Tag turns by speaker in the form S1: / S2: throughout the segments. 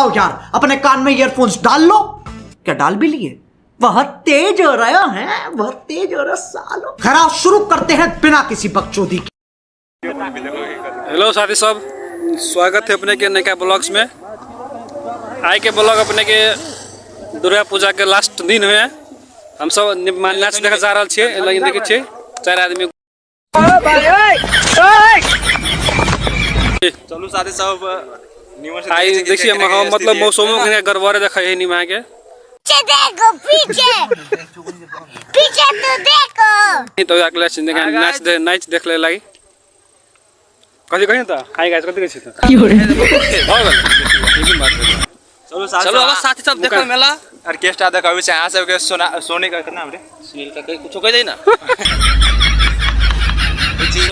S1: आओ यार, अपने कान में ईयरफोन्स डाल लो। क्या डाल भी लिए? बहुत तेज हो रहा है, बहुत तेज हो रहा सालो। खैर आओ शुरू करते हैं बिना किसी बकचोदी के।
S2: हेलो साथी सब, स्वागत है अपने के नया ब्लॉग्स में। आइ के ब्लॉग अपने के दुर्गा पूजा के लास्ट दिन है। हम सब नाच देखे जा रहल छियै, लेकिन देखे छियै चारि आदमी।
S3: चलू साथी सब निमन से
S2: आइ
S3: देखै छियै
S2: देखिए
S3: केना
S2: हम
S3: के
S2: मतलब
S3: स्थिति है।
S2: मौसमो के गड़बड़े देखे है निमा के।
S4: पीछे देखो, पीछे पीछे तो देखो।
S2: तो अगला छियै नाच दे, नाच देख ले लागि। कथी कहियो त? हाय गाइस, कथी कहै छी त? भऽ गेल। ई कोन बात भेलै?
S3: चलू साथी
S5: चलो
S3: सब,
S5: अब साथी सब देखो मेला।
S3: ऑर्केस्ट्रा देखबै छै अहाँ सबके। सोना सोनी का नाम रे
S5: सुनील का कहीं कुछो कह दे ना।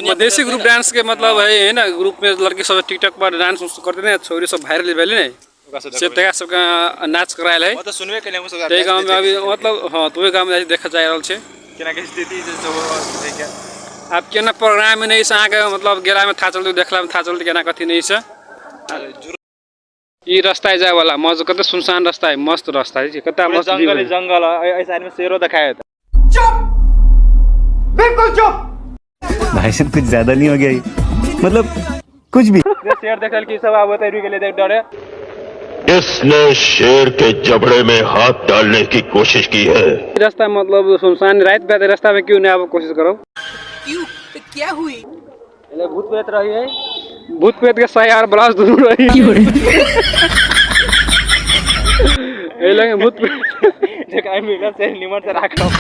S2: मधेसी ग्रुप डांस के मतलब है ना, ग्रुप में लड़की सब टिकटॉक पर डांस उंस करते ने, छोरी सब वायरल भेलै ने,
S3: ओकरा सब
S2: से
S3: देखबै।
S2: तकरा सबके नाच करायल है।
S3: ओ तऽ सुनबे केलियै हमहूँ सब।
S2: ताहि गाँव में अभी मतलब हाँ, तो ओहि गाँव में देखा जा रहल छै
S3: केना के स्थिति छै सब देखे।
S2: आब केना प्रोग्राम नहि छै अहाँके, मतलब गेला में था चलते, देखला में था चलते केना कथी नहीं छै। ई रास्ता जाय वाला मस्त, कते सुनसान रास्ता है, मस्त रास्ता है, कते
S3: पूरे
S2: मस्त व्यू
S3: जंगल
S2: है।
S3: जंगल है, एहि साइड में शेरो देखायत।
S1: चुप, बिल्कुल चुप।
S6: भाई साहब कुछ ज्यादा नहीं हो गया ये? मतलब कुछ भी
S3: शेर देखल की सब आबत रुकि गेलै देख डरे।
S7: इसने शेर के जबड़े में हाथ डालने की कोशिश की है।
S2: ई रास्ता मतलब सुनसान, रात बिरात रास्ता में क्यों नहीं आबे कोशिश करो।
S5: क्या हुई?
S3: भूत प्रेत रही है।
S2: भूत प्रेत के सही और ब्लाउज दोनों रही एहि लगे भूत प्रेत
S3: जेकरा मिलल से निमन से राखब।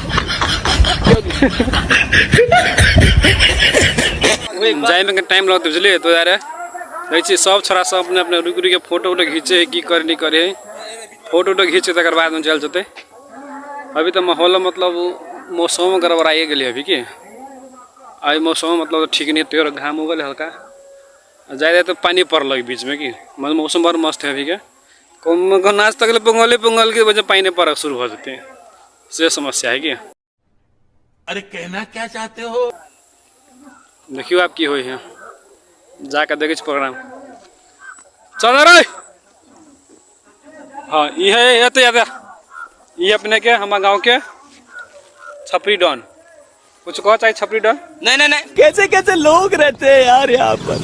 S2: जाय में टाइम लगतै बुझलियै। तो यार देखै छियै सब छोरा सब अपने अपने रुकि रुकि के फोटो उटो घीचे है, की करे नहीं करे है, फोटो उटो घीचे तकर बाद में चल जेतै। अभी तऽ माहौल मतलब मौसम गड़बड़ाइए गेलै अभी की। अभी मौसम मतलब ठीक नहीं, तो घाम उगल हल्का जाए तो पानी पड़लक बीच में की, मतलब मौसम बड़ मस्त है अभी के। कम नाच तक पोंगले पोंगल के वजह पानी पड़क शुरू हो जेतै, से समस्या है की।
S8: अरे कहना क्या चाहते हो?
S2: देखियो आब की होइ है, जाके देखै छी प्रोग्राम। चल रे। हाँ ई है एते एते ई अपने के हमार गांव के छपरी डॉन। कुछ कह चाहे छपरी डॉन?
S5: नहीं नहीं नहीं।
S9: कैसे कैसे लोग रहते हैं यार यहाँ पर।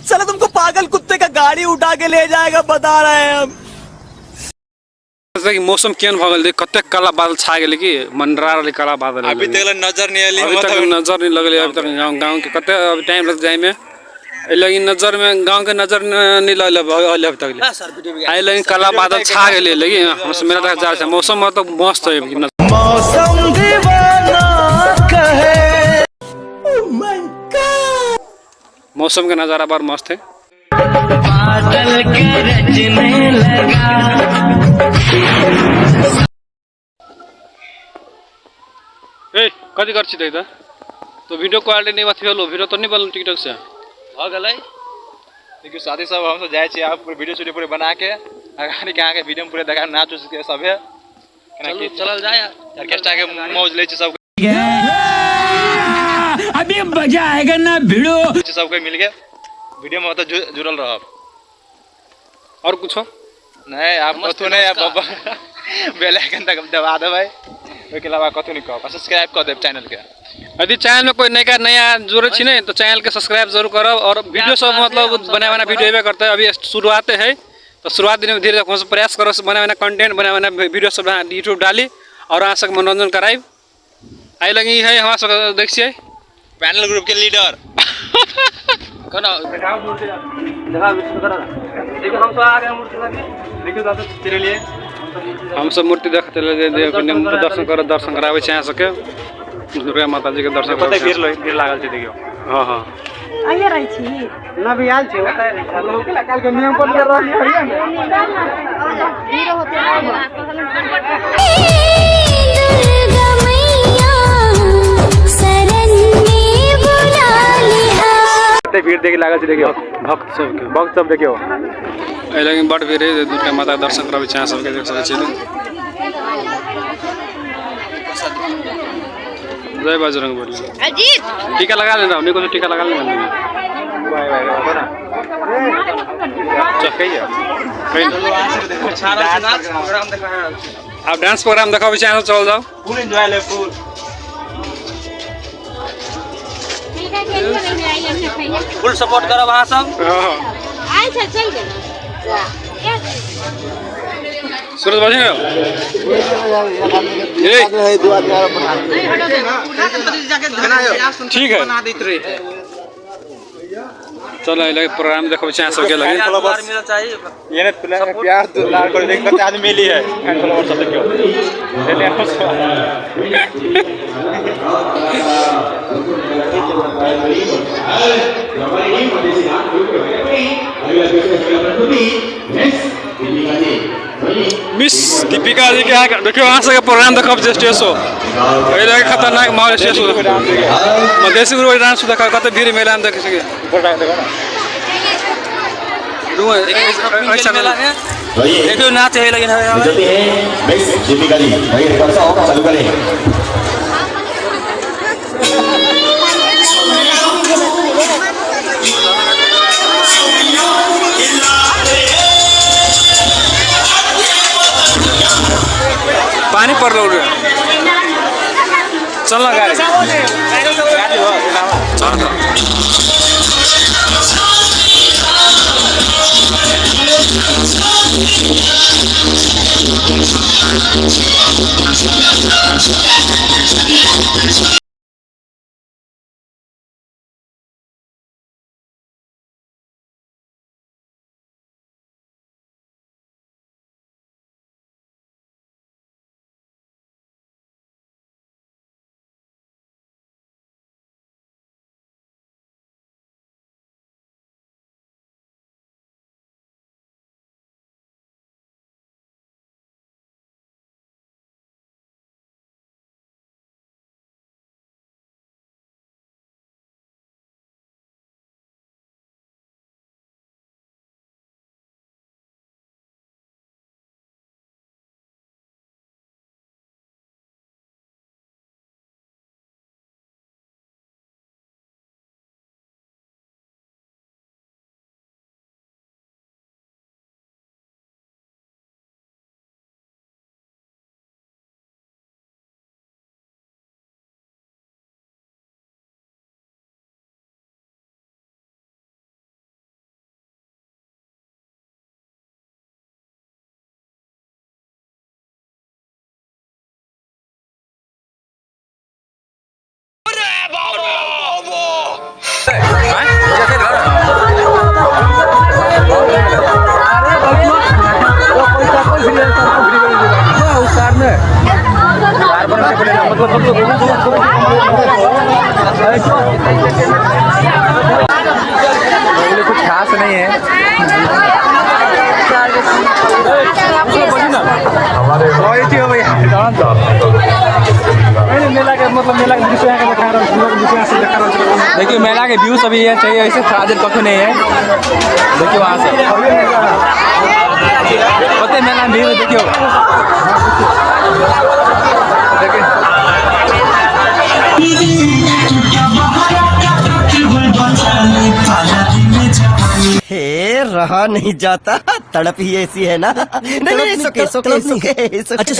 S9: साला तुमको पागल कुत्ते का गाड़ी उठा के ले जाएगा, बता रहे हैं हम।
S2: देखी मौसम केहन भऽ गेल, देख कतेक काला बादल छा गेलै कि मंडरा रहलै काला बादल।
S3: अभी तक नजर नहीं एली।
S2: अभी तक नजर नहीं लगलै अभी तक। गाँव गाँव के कते अभी टाइम लग जाए में, एहि लगी नजर में गाँव के नजर नहीं लगलै अभी तक।
S5: सर वीडियो
S2: आइ लगी काला बादल छा गेलै लगी। हम सब मेला देख जा रहल छै, मौसम मतलब मस्त है।
S9: मौसम दीवाना कहे।
S2: मौसम के नजारा बड़ मस्त है। ए कथी कर छी त तो वीडियो क्वालिटी नहीं अथी होलो, वीडियो तो नहीं बनल टिकटॉक से।
S5: भ गेलै।
S3: देखियो साथी सब, हम सब जाइ छी आब पूरे वीडियो स्टूडियो पूरे बना के अगाड़ी के अहाँके वीडियो में पूरे देखा नाच उच के सब है। केना
S5: चलू
S3: की
S5: चलल जाय।
S3: ऑर्केस्ट्रा के मौज लै छी सब।
S9: अभी मजा आएगा ना भिड़ो।
S3: सब कोई मिल के वीडियो में मतलब जुड़ल रहब।
S2: और कुछो
S3: नहीं आप
S5: नमस्ते,
S3: कथू नहीं, आप
S5: नमस्कार।
S3: बेल आइकन तक दबा देबै, ओहिके अलावा कथू नहीं कहब। सब्सक्राइब कऽ देब चैनल के।
S2: यदि चैनल में कोई नया नया जुड़े छी ने तो चैनल के सब्सक्राइब जरूर करब और वीडियो सब मतलब बना बना वीडियो एबे करते। अभी शुरुआत है तो शुरुआत दिन में धीरे धीरे प्रयास करो बना बना कंटेंट, बना बना वीडियो सब यूट्यूब डाली और अहाँ सबके मनोरंजन कराइब। आइ लगी है हमरा सब देख छियै
S3: पैनल ग्रुप के लीडर।
S5: कोना देखियो हम सब आ गए मूर्ति लगे।
S3: देखियो दादा चलिए।
S2: हम सब मूर्ति देखते दर्शन कर दर्शन कराबै छै अहाँ सबके, दुर्गा माता जी के दर्शन
S3: कते
S2: कराबै
S3: भीड़
S2: छै।
S3: भीड़ लागल छै देखियो।
S2: हाँ हाँ
S10: आइए रहै छी।
S4: दुर्गा मैया शरण में बुला लिहा।
S3: कते भीड़ देख लागल छै देखियो।
S2: भक्त सबके
S3: भक्त सब देखियो।
S2: एहि लगे बड भीड़ है, दुर्गा माता के दर्शन कराबै छै अहाँ सबके, देख सकै छी। जय बजरंग बली। टीका लगा लेना, हमने को टीका लगा लेना।
S3: भाई भाई भाई ना।
S2: चल
S3: कहियो।
S2: आप डांस प्रोग्राम देखाबै छी, अहाँ सब चल जाओ।
S3: फुल एंजॉय ले फुल।
S5: फुल सपोर्ट करब अहाँ सब।
S4: अच्छा चल गेल।
S2: सूरज बाजी ना ठीक है, चलो लगे प्रोग्राम देखो अहाँ सबके लगे।
S3: ये ने प्यार दुलार कर देख कते आदमी मिली है फैन फॉलोवर सब देखियो।
S2: मिस दीपिका जी के यहाँ देखियो अहाँ सबके प्रोग्राम देखब जे स्टेज शो एहि लगे खतरनाक माहौल स्टेज शो मधेसी गुरु डांस देखा कते भीड़ मेला में देख सके।
S5: देखियो नाच है लेकिन
S7: दीपिका जी चालू करें।
S2: पानी पड़ रहा है, चल ना गाड़ी चल।
S3: कुछ खास नहीं है। क्वालिटी हो भैया मेला के मतलब मेला के दृश्य यहाँ के देखा रहा हूँ। देखिए मेला के व्यू सभी ये चाहिए, ऐसे थोड़ा कभी नहीं है। देखिए वहाँ से होते मेला में व्यू देखियो। देखिए
S9: हे रहा नहीं जाता, तड़प ही ऐसी है ना। नहीं नहीं सुके सुके सुके अच्छा।